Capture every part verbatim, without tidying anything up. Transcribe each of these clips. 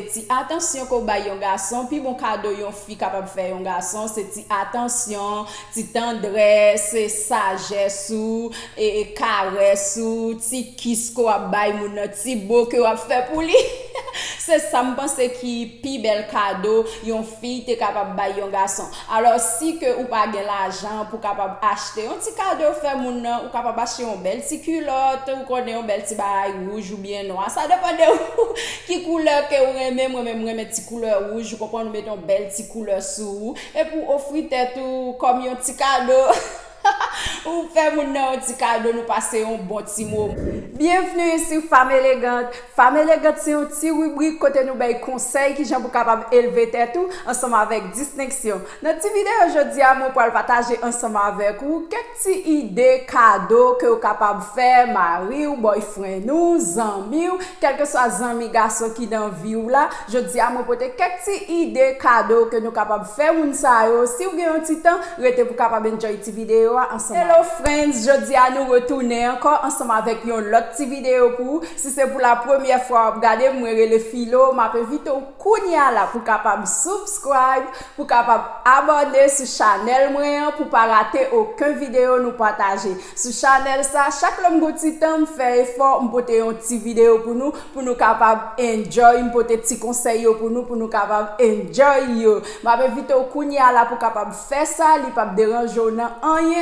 Ti atansyon ke w bay yon gason, pi bon kado yon fi kapab fè yon gason, se ti atansyon, ti tandrès, sajès ou, e, e karès ou, ti kis ke w ap bay moun nan, ti bo ke w ap fè pou li. Se sa m panse ki pi bèl kado yon fi te kapab bay yon gason. Alò, si ke ou pa gen lajan pou kapab achte yon ti kado fè moun nan, ou kapab achte yon bèl ti kilòt, ou konnen yon bèl ti bagay wouj oubyen nwa. Sa depann de ou ki koulè ke ou renmen. Mwen menm, mwen renmen ti koulè wouj, ou konprann, ou mete yon bèl ti koulè sou ou. Epi w ofri tèt ou kòm yon ti kado. Ou fè moun nan yon ti kado, nou pase yon bon ti moman. Byenvni sou Femme Élégante. Femme Élégante se yon ti ribrik kote nou bay konsèy kijan pou kapab elve tèt ou ansanm avèk distenksyon. Nan ti videyo jodi a, mwen pral pataje ansanm avèk ou kèk ti ide kado ke w kapab fè mari w, boyfriend ou, zanmi w, kèlkeswa zanmi gason ki nan vi w la. Jodi a, mwen pote kèk ti ide kado ke nou kapab fè moun sa yo. Si w gen yon ti tan, rete pou kapab enjoy ti videyo a ansanm. Hello friends, jodi a nou retounen ankò ansanm avèk yon lòt ti videyo pou ou. Si se pou la premyè fwa w ap gade m, mwen rele Filo, m ap envite w kounye a la pou kapab subscribe, pou kapab abòne sou chanèl mwen an, pou pa rate okenn videyo nou pataje. Sou chanèl sa, chak lè m gon ti tan, m fè efò, m pote yon ti videyo pou nou, pou nou kapab enjoy, m pote ti konsèy yo pou nou, pou nou kapab enjoy yo. M ap envite w kounye a la pou kapab fè sa, li p ap deranje w nan anyen.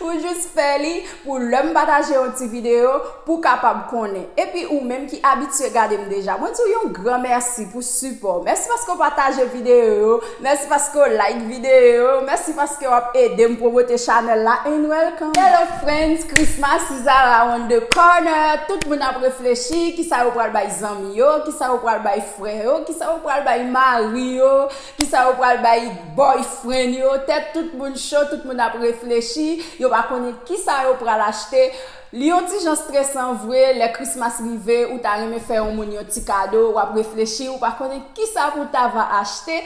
Ou jis fè li pou lè m pataje yon ti videyo, pou kapab konnen. Epi ou menm ki abitye gade m deja, mwen di w yon gran mèsi pou sipò w. Mèsi paske w pataje videyo yo, mèsi paske w like videyo yo, mèsi paske w ap ede m pwomote chanèl la, and welcome. Hello friends, Christmas is around the corner. Tout moun ap reflechi kisa yo pral bay zanmi yo, kisa yo pral bay frè yo, kisa yo pral bay mari yo, kisa yo pral bay boyfriend yo. Tèt tout moun cho, tout moun ap reflechi, yo pa konnen kisa yo pral achte. Li yon ti jan stresan vre, lè Christmas rive, ou ta renmen fè yon moun yon ti kado, w ap reflechi, ou pa konnen kisa pou w ta va achte.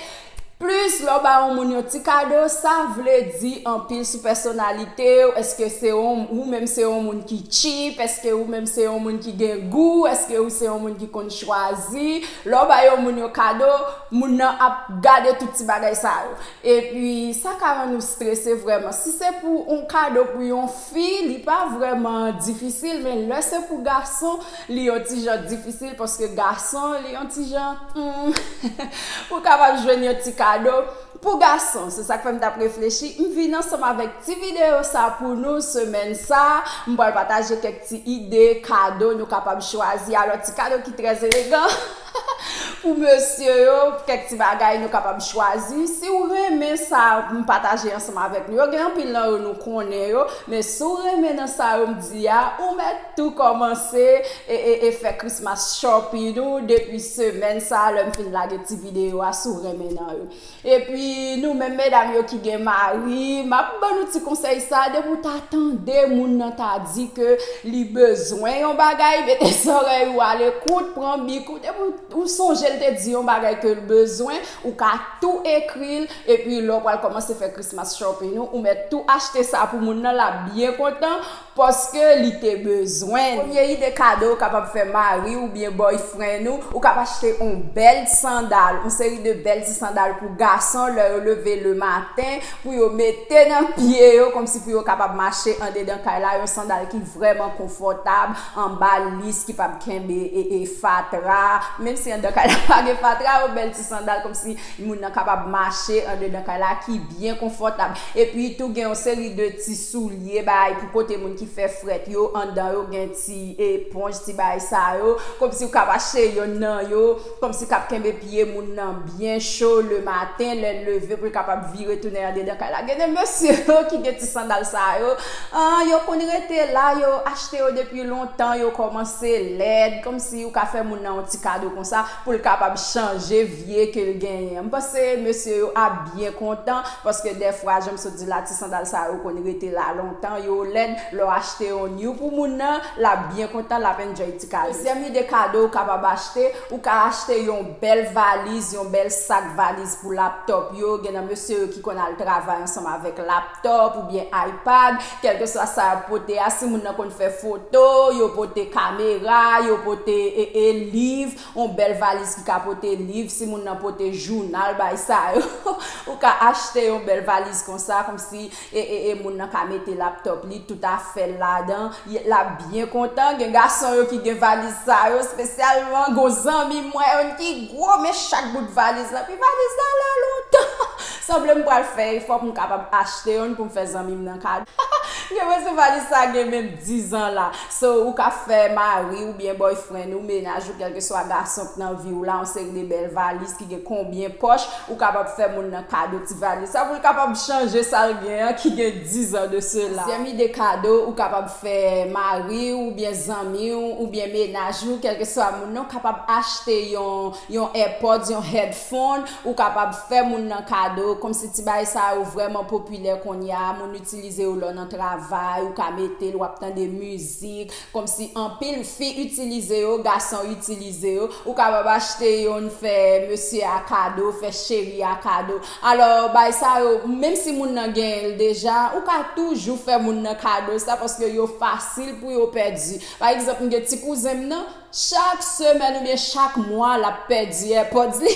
Plis, lè w ba yon moun yon ti kado, sa vle di anpil sou pèsonalite w. Èske se yon, ou menm se yon moun ki cheap? Èske ou menm se yon moun ki gen gou? Èske ou se yon moun ki konn chwazi? Lè w ba yon moun yon kado, moun nan ap gade tout ti bagay sa yo. Epi, sa ka rann ou strese vrèman. Si se pou yon kado pou yon fi, li pa vrèman difisil, men lè se pou gason, li yon ti jan difisil, paske gason, li yon ti jan, hmm, ou kapab jwenn yon ti kado pou gason. Se sa k fè m t ap reflechi. M vin ansanm avèk ti videyo sa pou nou semèn sa. M pral pataje kèk ti ide kado nou kapab chwazi. Alò, ti kado ki trè elegan pou mesye yo, kèk ti bagay nou kapab chwazi. Si w renmen sa m pataje ansanm avèk nou yo, gen anpil nan yo nou konnen yo, men si w renmen nan sa yo m di a, ou mèt tou kòmanse e, e, e fè Christmas shopping ou depi semèn sa a, lè m fin lage ti videyo a, si w renmen nan yo. Epi nou menm medam yo ki gen mari, m ap ban nou ti konsèy sa, depi w ta tande moun nan ta di ke li bezwen yon bagay, mete zòrèy ou alekout, pran bik ou, depi w sonje l te di yon bagay ke l bezwen, ou ka tou ekri l, epi lè w pral kòmanse fè Christmas shopping ou, ou mèt tou achte sa pou moun nan, l ap byen kontan, paske li te bezwen. Premye ide kado ou kapab fè mari oubyen boyfriend ou, ou kapab achte yon bèl ti sandal, yon seri de bèl ti sandal pou gason lè yo leve le maten, pou yo mete nan pye yo, kòmsi pou yo kapab mache andedan kay la, yon sandal ki vrèman konfòtab, anba lis ki p ap kenbe e, e fatra, menm si andedan kay la pa gen fatra, yon bèl ti sandal kòmsi moun nan kapab mache andedan kay la ki byen konfòtab. Epi tou gen yon seri de ti soulye bay pou kote moun ki fè frèt yo, anndan yo gen ti eponj, ti bay sa yo, kòmsi w kab achte yonn nan yo, kòmsi k ap kenbe pye moun nan byen cho le maten, lè l leve pou l kapab vire tounen andedan kay la. Gen de mesye yo ki gen ti sandal sa yo, an, yo konn rete la, yo achte yo depi lontan, yo kòmanse lèd, kòmsi ou ka fè moun nan yon ti kado konsa pou l kapab chanje vye ke l genyen. M panse mesye yo ap byen kontan, paske dèfwa, jan m sot di la, ti sandal sa yo konn rete la lontan, yo lèd, lè w achte yon new pou moun nan, l ap byen kontan, l ap enjoy ti kado. Dezyèm ide kado ou kapab achte, ou ka achte yon bèl valiz, yon bèl sak valiz pou laptop yo. Gen nan mesye yo ki konn al travay ansanm avèk laptop oubyen iPad, kèlkeswa sa y ap pote a, si moun nan konn fè foto, yo pote kamera, yo pote, e, e, liv, yon bèl valiz ka pote liv, si moun nan pote jounal, bay sa yo, ou ka achte yon bèl valiz konsa, kòmsi e, e, e moun nan ka mete laptòp li, tout afè l ladan, l ap byen kontan. Gen gason yo ki gen valiz sa yo, espesyalman gon zanmi mwen, youn ki gwo, men chak bout valiz lan, pi valiz la la lontan. Sanble m pral fè efò pou m kapab achte youn pou m fè zanmi m nan kado. Gen mwen sou valiz sa gen menm diz an la. So, ou ka fè mari oubyen boyfriend ou, mennaj ou, kèlkeswa gason k nan vi w la, yon seri de bèl valiz ki gen konbyen pòch, ou kapab fè moun nan kado ti valiz sa pou l kapab chanje sa l gen an ki gen diz an de sela. Dezyèm ide kado ou kapab fè mari w oubyen zanmi w oubyen mennaj ou, kèlkeswa moun nan, ou kapab achte yon, yon AirPods, yon headphone, ou kapab fè moun nan kado, kòmsi ti bagay sa yo vrèman popilè kounye a, moun itilize yo lè w nan travay, ou ka mete l, w ap tande mizik, kòmsi anpil fi itilize yo, gason itilize yo, ou kapab achte youn fè mesye a kado, fè cheri a kado. Alò, bagay sa yo, menm si moun nan genyen l deja, ou ka toujou fè moun nan kado sa, paske yo fasil pou yo pèdi. Pa egzanp, m gen ti kouzen m nan, chak semèn oubyen chak mwa, l ap pèdi AirPods li.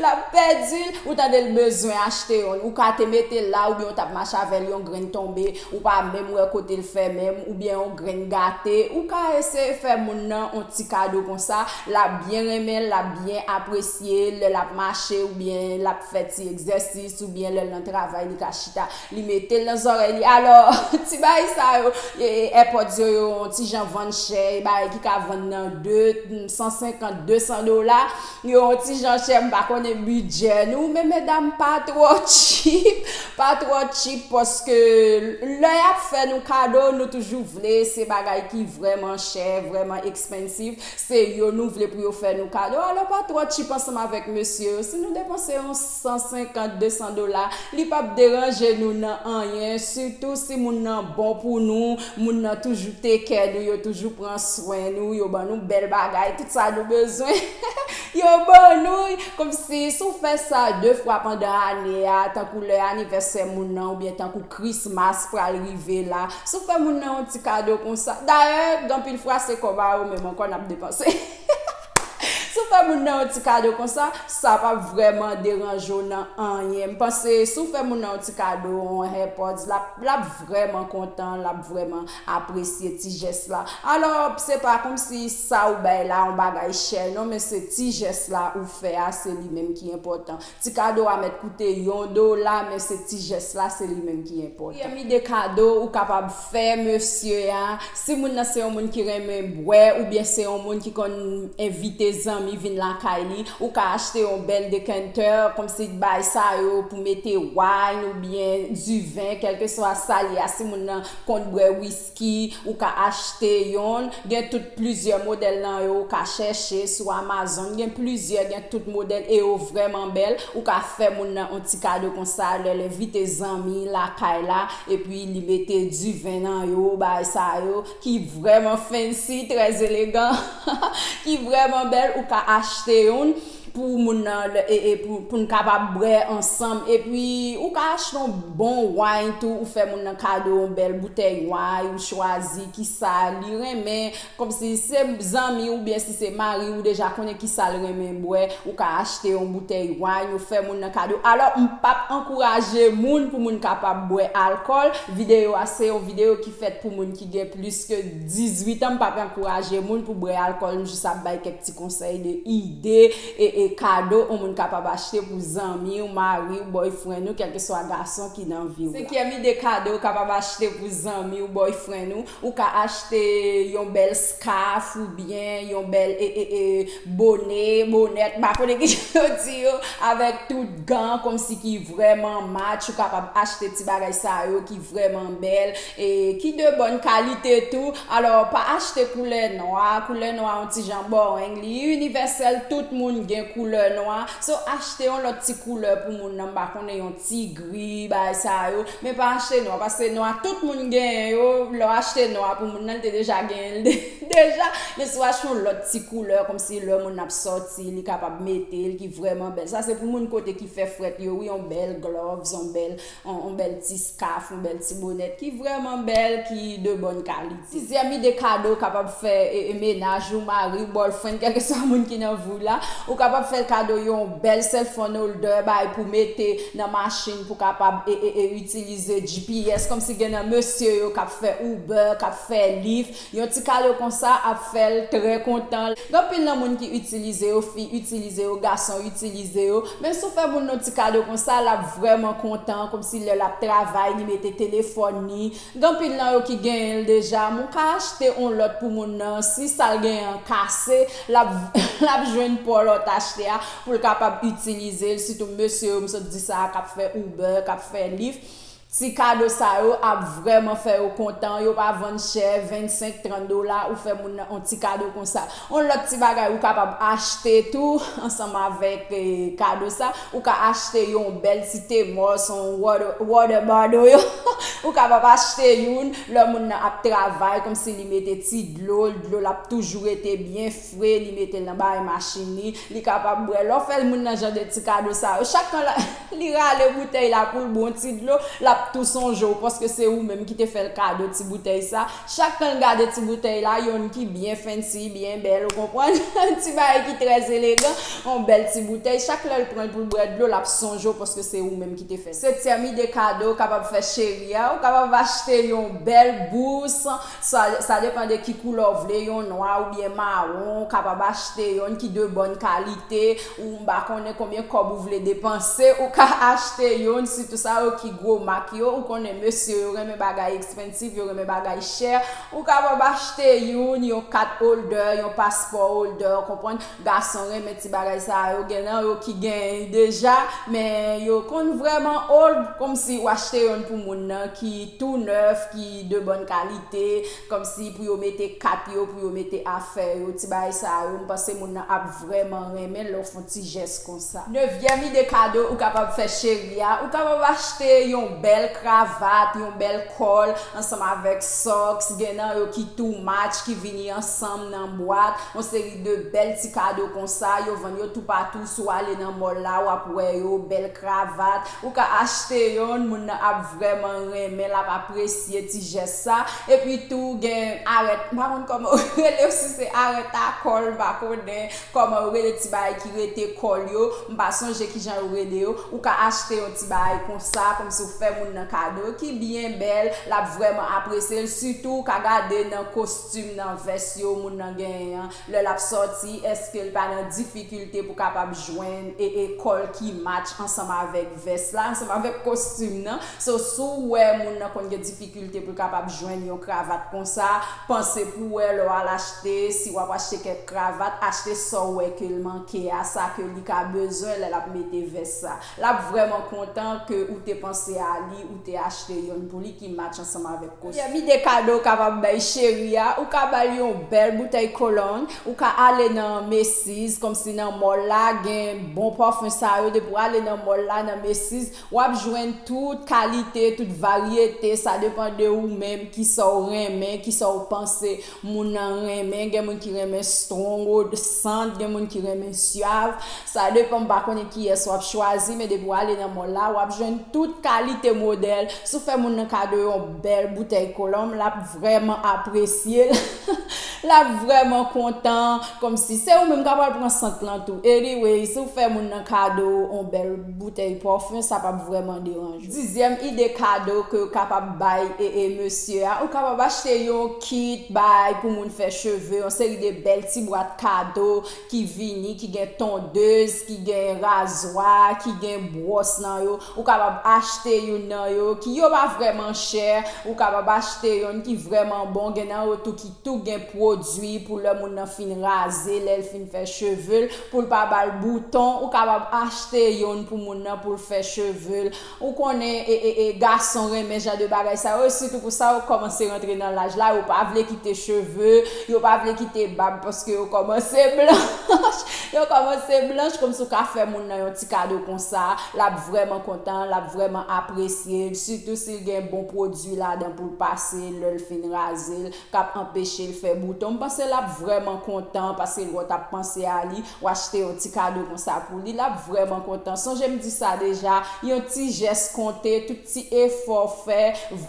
L ap pèdi l, ou tande l bezwen achte youn. Ou ka te mete l la, oubyen ou t ap mache avè l, yon grenn tonbe, ou pa menm wè kote l fèmen, oubyen yon grenn gate. Ou ka eseye fè moun nan yon ti kado konsa, l ap byen renmen l, l ap byen apresye l, lè l ap mache, oubyen l ap fè ti egzèsis, oubyen lè l nan travay, li ka chita, li mete l nan zòrèy li. Alò, ti bagay sa yo, e, e, AirPods yo, yo yon ti jan vann chè, e bagay ki ka vann nan de, san senkant, de san dola, yo yon ti jan chè, m pa konnen bidjè nou, men medam pa twò cheap, pa twò cheap, paske lè y ap fè nou kado, nou toujou vle se bagay ki vrèman chè, vrèman expensive, se yo nou vle pou yo fè nou kado. Alò, pa twò cheap ansanm avèk mesye yo. Si nou depanse yon san senkant, de san dola, li p ap deranje nou nan anyen, sitou si moun nan bon pou nou, moun nan toujou take care nou, yo toujou pran swen nou, yo ban nou bèl bagay, tout sa nou bezwen. Yo ban nou, kòmsi si w fè sa de fwa pandan ane a, tankou lè anivèsè moun nan, oubyen tankou Christmas pral rive la, si w fè moun nan yon ti kado konsa, dayè, gen anpil fwa se kòb a yo menm ankò n ap depanse. Si w fè moun nan yon ti kado konsa, sa p ap vrèman deranje w nan anyen. M panse si w fè moun nan yon ti kado, yon AirPods, l ap, l ap vrèman kontan, l ap vrèman apresye ti jès la. Alò, se pa kòmsi sa ou bay la, yon bagay chè, non, men se ti jès la ou fè a, se li menm ki enpòtan. Ti kado a mèt koute yon dola, men se ti jès la, se li menm ki enpòtan. Dezyèm ide kado ou kapab fè mesye a, si moun nan se yon moun ki renmen bwè, oubyen se yon moun ki konn envite zanmi vin lakay li, ou ka achte yon bèl decanter, kòmsi bay sa yo pou mete wine oubyen diven, kèlkeswa sa l ye a, si moun nan konn bwè whisky, ou ka achte yonn. Gen tout plizyè modèl nan yo, ou ka chèche sou Amazon. Gen plizyè, gen tout modèl e yo vrèman bèl. Ou ka fè moun nan yon ti kado konsa lè l envite zanmi lakay la, epi li mete diven nan yo, bagay sa yo, ki vrèman fancy, trè elegan, ki vrèman bèl. Ou ka achte yonn pou moun nan, e, e pou, pou n kapab bwè ansanm. Epi, ou ka achte yon bon wine tou, ou fè moun nan kado yon bèl boutèy wine, ou chwazi kisa li renmen. Kòmsi se zanmi oubyen si se mari, ou deja konnen kisa l renmen bwè, ou ka achte yon boutèy wine, ou fè moun nan kado. Alò, m p ap ankouraje moun pou moun kapab bwè alkòl. Videyo a se yon videyo ki fèt pou moun ki gen plis ke dizuit an. M p ap ankouraje moun pou bwè alkòl, m jis ap bay kèk ti konsèy de ide e, e kado yon moun kapab achte pou zanmi w, mari w, boyfriend ou, kèlkeswa gason ki nan vi w la. Senkyèm ide kado ou kapab achte pou zanmi w, boyfriend ou, ou ka achte yon bèl scarf oubyen yon bèl, e, e, e, bone, bonèt, m pa konnen kijan yo di yo, avèk tout gan, kòmsi ki vrèman match, ou kapab achte ti bagay sa yo ki vrèman bèl, e ki de bòn kalite tou. Alò, pa achte koulè nwa, koulè nwa yon ti jan boring, li inivèsèl, tout moun gen koulè nwa. So, achte yon lòt ti koulè pou moun nan, m pa konnen, yon ti gri, bagay sa yo. Men pa achte nwa, paske nwa, tout moun genyen yo. Lè w achte nwa pou moun nan, li te deja genyen l de- deja. Men si w achte yon lòt ti koulè, kòmsi lè moun ap sòti, li kapab mete l, ki vrèman bèl. Sa se pou moun kote ki fè frèt yo, wi, yon bèl gloves, yon bèl, yon, yon bèl ti skaf, yon bèl ti bonèt, ki vrèman bèl, ki de bòn kalite. Sizyèm ide kado w kapab fè e, e, mennaj ou, mari w, boyfriend, kèlkeswa moun ki nan vi w la, ou kapab fè l kado yon bèl cell phone holder, bay pou mete nan machin pou kapab e, e, e, itilize G P S, kòmsi gen nan mesye yo k ap fè Uber, k ap fè Lyft. Yon ti kado konsa ap fè l trè kontan. Gen anpil nan moun ki itilize yo, fi itilize yo, gason itilize yo. Men si w fè moun nan ti kado konsa, l ap vrèman kontan, kòmsi lè l ap travay, li mete telefòn li. Gen anpil nan yo ki genyen l deja, men w ka achte yon lòt pou moun nan. Si sa l genyen an kase, l ap, l ap jwenn pa w lè w t achte a pou l kapab itilize l. Sitou mesye yo, m sot di sa a, k ap fè Uber, k ap fè Lyft. Ti kado sa yo ap vrèman fè yo kontan. Yo pa vann chè, vennsenk, trant dola, ou fè moun nan yon ti kado konsa. Yon lòt ti bagay ou kapab achte tou, ansanm avèk, eh, kado sa, ou ka achte yon bèl ti tèmòs, yon water, water bottle yo. Ou kapab achte youn, lè moun nan ap travay, kòmsi li mete ti dlo, dlo l ap toujou rete byen fre, li mete l nan bagay machin li, li kapab bwè. Lè w fè moun nan jan de ti kado sa yo, chak tan la, li rale boutèy la pou l bwè yon ti dlo, l ap tou sonje w, paske se ou menm ki te fè l kado ti boutèy sa. Chak tan l gade ti boutèy la, yonn ki byen fancy, byen bèl, ou konprann? Ti bagay ki trè elegan, yon bèl ti boutèy. Chak lè l pran l pou l bwè dlo, l ap sonje w, paske se ou menm ki te fè l. Setyèm ide kado w kapab fè cheri a, ou kapab achte yon bèl bous, sa, sa depann de ki koulè w vle, yon nwa oubyen mawon, ou kapab achte yonn ki de bòn kalite, ou m pa konnen konbyen kòb ou vle depanse, ou ka achte yonn, sitou sa yo ki gwo mak yo, ou konnen mesye yo renmen bagay expensive, yo renmen bagay chè, ou kapab achte youn, yon kat holder, yon paspò holder, ou konprann, gason renmen ti bagay sa yo, gen nan yo ki genyen deja, men yo konn vrèman old, kòmsi w achte yonn pou moun nan ki tou nèf, ki de bòn kalite, kòmsi pou yo mete kat yo, pou yo mete afè yo, ti bagay sa yo, m panse moun nan ap vrèman renmen lè w fè yon ti jès konsa. Nevyèm ide kado ou kapab fè cheri a, ou kapab achte yon bèl kravat, yon bèl kòl, ansanm avèk socks, gen nan yo ki tou match, ki vini ansanm nan bwat, yon seri de bèl ti kado konsa, yo vann yo toupatou, si w ale nan mall la, w ap wè yo, bèl kravat, ou ka achte yonn, moun nan ap vrèman renmen, l ap apresye ti jès sa. Epi tou, gen arèt, m pa konn kòman yo rele yo, si se arèt a kòl, m pa konnen kòman yo rele ti bagay ki rete kòl yo, m pa sonje kijan yo rele yo. Ou ka achte yon ti bagay konsa, kòmsi w fè moun nan kado ki byen bèl, l ap vrèman apresye l, sitou ou ka gade nan kostim, nan vès yo moun nan genyen an. Lè l ap sòti, èske l pa nan difikilte pou kapab jwenn e, e kòl ki match ansanm avèk vès la, ansanm avèk kostim nan? So, si w wè moun nan konn gen difikilte pou l kapab jwenn yon kravat konsa, panse pou w wè lè w al achte, si w ap achte kèk kravat, achte sa w wè ke l manke a, sa ke li ka bezwen lè l ap mete vès sa. L ap vrèman kontan ke ou te panse a li, ou te achte yonn pou li ki match ansanm avèk kostim. Premye ide kado w kapab bay cheri a, ou ka ba l yon bèl boutèy kolon, ou ka ale nan Macy's, kòmsi nan mall la, gen bon pafon sa yo, depi w ale nan mall la, nan Macy's, w ap jwenn tout kalite, tout varyete, sa depann de ou menm, kisa w renmen, kisa w panse moun nan renmen, gen moun ki renmen strong scent, gen moun ki renmen suave, sa depann, m pa konnen kiyès w ap chwazi, men depi w ale nan mall la, w ap jwenn tout kalite modèl. Si w fè moun nan kado yon bèl boutèy kolon, l ap vrèman apresye l. L ap vrèman kontan, kòmsi se ou menm k ap al pran sant lan tou. Anyway, si w fè moun nan kado yon bèl boutèy pafon, sa p ap vrèman deranje w. Dizyèm ide kado ke w kapab bay e, e mesye a, ou kapab achte yon kit bay pou moun fè cheve, yon seri de bèl ti bwat kado ki vini, ki gen tondez, ki gen razwa, ki gen bwòs nan yo. Ou kapab achte youn nan yo, ki yo pa vrèman chè, ou kapab achte yonn ki vrèman bon, gen nan yo tou ki tou gen pwodui pou lè moun nan fin raze, lè l fin fè cheve l, pou l pa ba l bouton, ou kapab achte yonn pou moun nan pou l fè cheve l. Ou konnen, e, e, e, gason renmen jan de bagay sa yo, sitou pou sa yo kòmanse rantre nan laj la, yo pa vle kite cheve, yo pa vle kite bab paske yo kòmanse blanch, yo kòmanse blanch, kòmsi w ka fè moun nan yon ti kado konsa, l ap vrèman kontan, l ap vrèman apresye l, sitou si l gen bon pwodui ladan pou l pase lè l fin raze l, k ap anpeche l fè bouton. M panse l ap vrèman kontan paske l wè w t ap panse a li, w achte yon ti kado konsa pou li, l ap vrèman kontan. Sonje m di sa deja, yon ti jès konte, tout ti efò w fè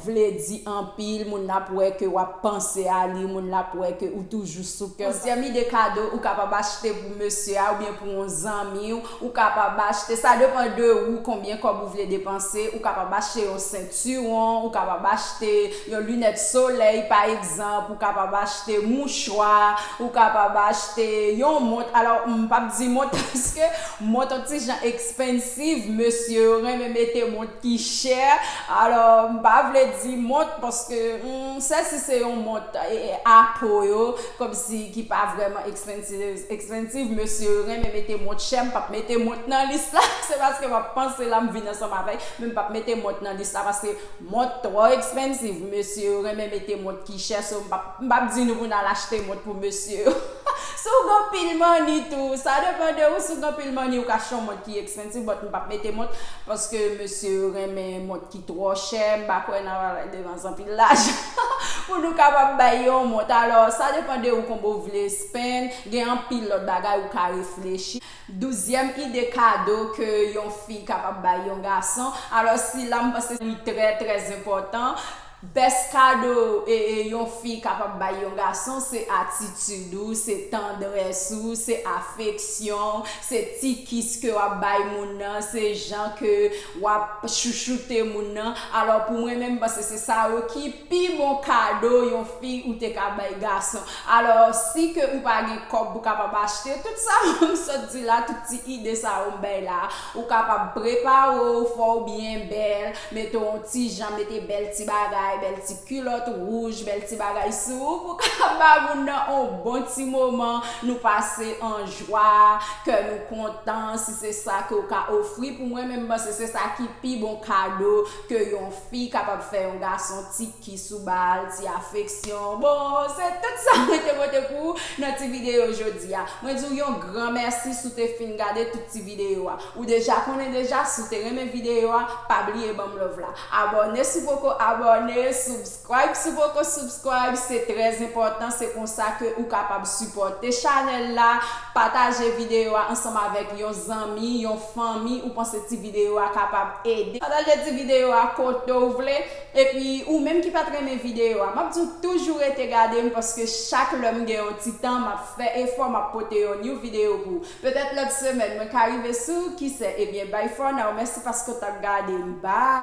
vle di anpil, moun nan ap wè ke w ap panse a li, moun nan ap wè ke ou toujou sou kè. Onzyèm ide kado ou kapab achte pou mesye a oubyen pou yon zanmi w, ou kapab achte, sa depann de ou konbyen kòb ou vle depanse, ou kapab achte yon sentiwon, ou kapab achte yon linèt solèy pa egzanp, ou kapab achte mouchwa, ou kapab achte yon mont. Alò, m p ap di mont paske mont yon ti jan expensive, mesye yo renmen mete mont ki chè. Alò, m pa vle di mont paske, hmm, sèsi se yon mont, e, e, apo yo, kòmsi ki pa vrèman expensive, expensive. Mesye yo renmen mete mont chè, m p ap mete mont nan lis la. Se paske m ap panse la, m vin ansanm avè l, men m p ap mete mont nan lis la paske mont twò expensive. Mesye yo renmen mete mont ki chè, so m p ap, m p ap di nou pou n al achte mont pou mesye yo. Si w gen anpil money tou, sa depann de ou, si w gen anpil money, ou ka achte yon mont ki expensive, but m p ap mete mont, paske mesye yo renmen mont ki twò chè, m pa kwè n ap al depanse anpil lajan pou nou kapab bay yon mont. Alò, sa depann de ou konbyen w vle spend, gen anpil lòt bagay ou ka reflechi. Douzyèm ide kado ke yon fi kapab bay yon gason. Alò, sila m panse li trè, trè enpòtan. Best kado e, e yon fi kapab bay yon gason, se atitid ou, se tandrès ou, se afeksyon w, se ti kis ke w ap bay moun nan, se jan ke w ap chouchoute moun nan. Alò, pou mwen menm, m panse se sa yo ki pi bon kado yon fi ou te ka bay gason. Alò, si ke ou pa gen kòb pou kapab achte tout sa m sot di la, tout ti ide sa yo m bay la, ou kapab prepare w, fè w byen bèl, mete w yon ti jan, mete bèl ti bagay, bèl ti kilòt wouj, bèl ti bagay sou ou pou ka ba moun nan yon bon ti moman, nou pase an jwa, kè nou kontan, si se sa ke w ka ofri. Pou mwen menm, m panse se sa ki pi bon kado ke yon fi kapab fè yon gason, ti kis ou ba l, ti afeksyon. Bon, se tout sa mwen te pote pou ou nan ti videyo jodi a. Mwen di w yon gran mèsi si w te fin gade tout ti videyo a. Ou deja konnen deja, si w te renmen videyo a, pa bliye ban m love la. Abòne si w poko abòne, subscribe si w poko subscribe, se trè enpòtan, se konsa ke ou kapab sipòte chanèl la, pataje videyo a ansanm avèk yon zanmi, yon fanmi ou panse ti videyo a kapab ede. Pataje ti videyo a kote w vle. Epi, ou menm ki pa t renmen videyo a, m ap di w toujou rete gade m, paske chak lè m gen yon ti tan, m ap fè efò, m ap pote yon new videyo pou ou. Petèt lòt semèn, mwen ka rive sou, kisè? Ebyen, bye for now. Mèsi paske w t ap gade m. Bye!